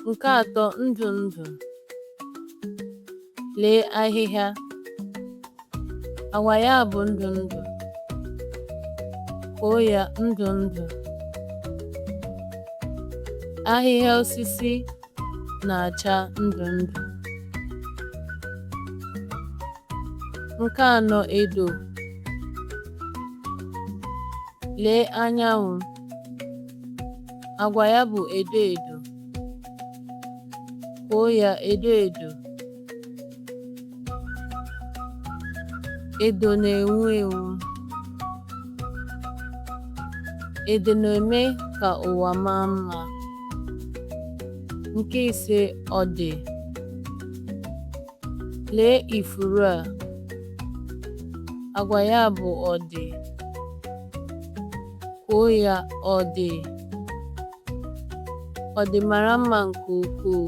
Nke atọ, ndụ ndụ. Lee ahịhịa. Agwa ya bụ ndụ ndụ. Kwuo ya ndụ ndụ. Ahịhịa osisi na-acha ndụ ndụ. Nke anọ, edo. Lee anyanwụ. Agwa ya bụ edo edo. Kwuo ya edo edo. Edo na-enwu enwu. Edo na-eme ka ụwa maa mma. Nke ise, ọdị. Lee ifuru a. Agwa ya bụ ọdị. Kwuo ya ọdị. Ọdị mara mma nke ukwuu.